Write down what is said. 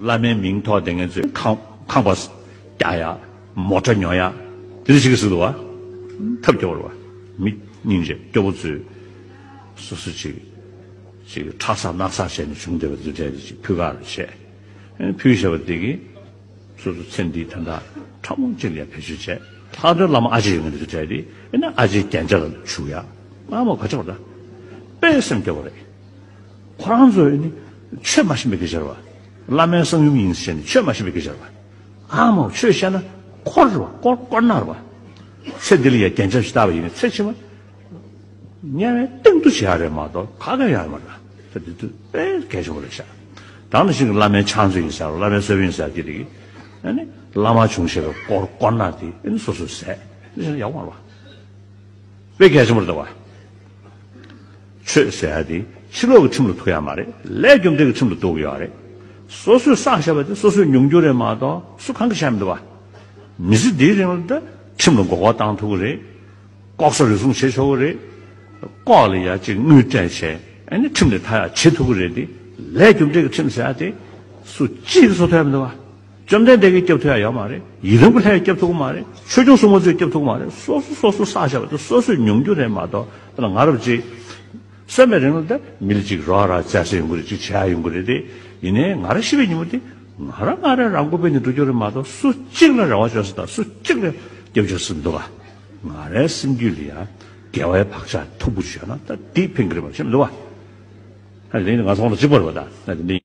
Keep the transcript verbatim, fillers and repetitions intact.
བླ་མའི་མིང་ཐོགས་བསྡད་མཁན་ཚོས་ཁང་ཁང་པ་རྒྱག་ཡ། མོ་ཊ་ཉོ་ཡ། དེ་འདྲ་ཞིག་གི་ཟེར་འདུག་བ། ཐབས་སྐྱོ་བོ་རེད་བ། མི་སྙིང་རྗེ་སྐྱོ་བོ་ཚོས་སོ་སོ་ཅིག་ཅིག་ཁྲག་ཟག་རྣག་ཚགས་བྱས་ནས་བྱུང་བསྡད་པ་འདི་འདྲ་ཅིག་ཕུལ་ག་རེ་བྱས། ཕུལ་བཞག་པ་དེ་གིས་སོ་སོ་ཚེ་འདིའི་དོན་དག་ཕྲ་མོ་ཅིག་ལ་ཡ་བེད་སྤྱོད་བྱས། ལྷག་དོན་བླ་མ་ཨ་ཅེ་ཡོད་མཁན་འདི་ཚོ་གྲས་དེ་ཨེ་ན་ཨ་ཅེའི་རྒྱན་ཆ་ལ་བྱུག་ཡ། ཨ་མ་ག་ཆག་པ་ད། དཔེ་སེམས་སྐྱོ་བོ་རེད། ཁོ་རང་ཚོ་ནི་ཆོས་མ་ཤེས་པའི་སྐད་ཆ་རེད་བ། བླ་མའི་གསང་ཡུམ་ཡིན་ཟེར་ནས་ཆོས་མ་ཤེས་པའི་སྐད་ཆ་རེད་བ། ཨ་མ་ཆོས་བཤད་ན་འཁོར་རེད་བ། དཀོར་དཀོར་ནག་རེད་བ། ཚེ་འདི་ལ་ཡ་རྒྱན་ཆ་ཞིག་བཏགས་པ་ཡིན་ན་ཚེ་ཕྱི་མ་དམྱལ་བའི་སྟེང་དུ་བྱེད་ཡ་རེད་མ་གཏོགས་ག་ག་ཡ་མ་རེད། ཚེ་འདི་དུས་དཔེ་གལ་ཆེན་པོ་རེད་ཤག་ད་ནི་ཞིག་བླ་མའི་ཕྱག་མཛོད་ཡིན་ཟེར་བླ་མའི་གསོལ་དཔོན་ཡིན་ཟེར་གྱི་རེད། ཨ་ནི་བླ་མ་བྱུང་ཞེས་པའི་དཀོར་དཀོར་ནག་དེ་ཨ་ནི་སོ་སོས་ཟས་ཨ་ནི་ཡག་པོ་མ་རེད་བ། དཔེ་གལ་ཆེན་པོ་རེད་བ། ཆོས་ཟེར་ཡ་དེ་ཕྱི་ལོགས་ཀྱི་ཁྲིམས་ལ་ཐུག་ཡ་མ་རེད། ལས་རྒྱུ་འབྲས་ཀྱི་ཁྲིམས་ལ་ཐུག་གི་ཡོད་རེད། སོ་སོས་བསགས་བཞག་པ་དེ་སོ་སོས་མྱོང་རྒྱུ་རེད་མ་གཏོགས་སུ་གང་གིས་བཤད་མི་འདུག་བ། མི་ཚེ་འདིའི་རིང་ལ་ད་ཁྲིམས་ལ་མགོ་སྐོར་བཏང་ཐུབ་ཀྱི་རེད། ལྐོག་ཟ་རུལ་སུངས་བྱེད་ཆོག་གི་རེད། ལྐོག་ལ་ཡ་གཅིག་དངུལ་སྤྲད་བྱས་ཨ་ནི་ཁྲིམས་ལས་ཐར་ཡ་བྱེད་ཐུབ་ཀྱི་རེད་དེ། ལས་རྒྱུ་འབྲས་ཀྱི་ཁྲིམས་ཟེར་ཡ་དེ་སུ་གཅིག་གིས་བཟོ་ཐུབ་ཡ་མི་འདུག་བ། བཅོམ་ལྡན་འདས་ཀྱིས་སྐྱོབ་ཐུབ་ཡ་ཡོད་མ་རེད། ཡི་དམ་གྱི་ལྷས་སྐྱོབ་ཐུབ་ཀྱི་མ་རེད། ཆོས་སྐྱོང་སྲུང་མ་ཚོས་སྐྱོབ་ཐུབ་ཀྱི་མ་རེད། སོ་སོ་སོ་སོ་བསགས་བཞག་པ་དེ་སོ་སོས་མྱོང་རྒྱུ་རེད་མ་གཏོགས་ད་ང་རབས་ཅིག་གསོན་པའི་རིང་ལ་ད་མི་ལ་ཅིག་རོགས་ར་བཙལ་ས་ཡོང་གི་རེད། ཅིག་བྱེད་ཡ་ཡོང་གི་རེད་དེ། ཡིན་ནའི་ང་རང་ཤི་བའི་ཉིན་མོ་དེ་ང་རང་ང་རང་རང་མགོ་སྦས་ནས་འགྲོ་རྒྱུ་རེད་མ་གཏོགས་སུ་གཅིག་ལ་རེ་བ་བཅོལ་ས་དང་སུ་གཅིག་ལ་སྐྱབས་བཅོལ་ས་མི་འདུག་ག་ང་རའི་སེམས་རྒྱུད་ལ་ཡ་དགེ་བའི་བག་ཆགས་མཐུག་པོ་ཅིག་ཡོད་ན་ད་འདི་ཕན་གི་རེད་མ་གཏོགས་ཤེས་མི་འདུག་ག་ད་དེ་ནི་ང་ཚོ་ལ་གཅིག་པ་རེད་བ། ད་ད་དེ་འདི།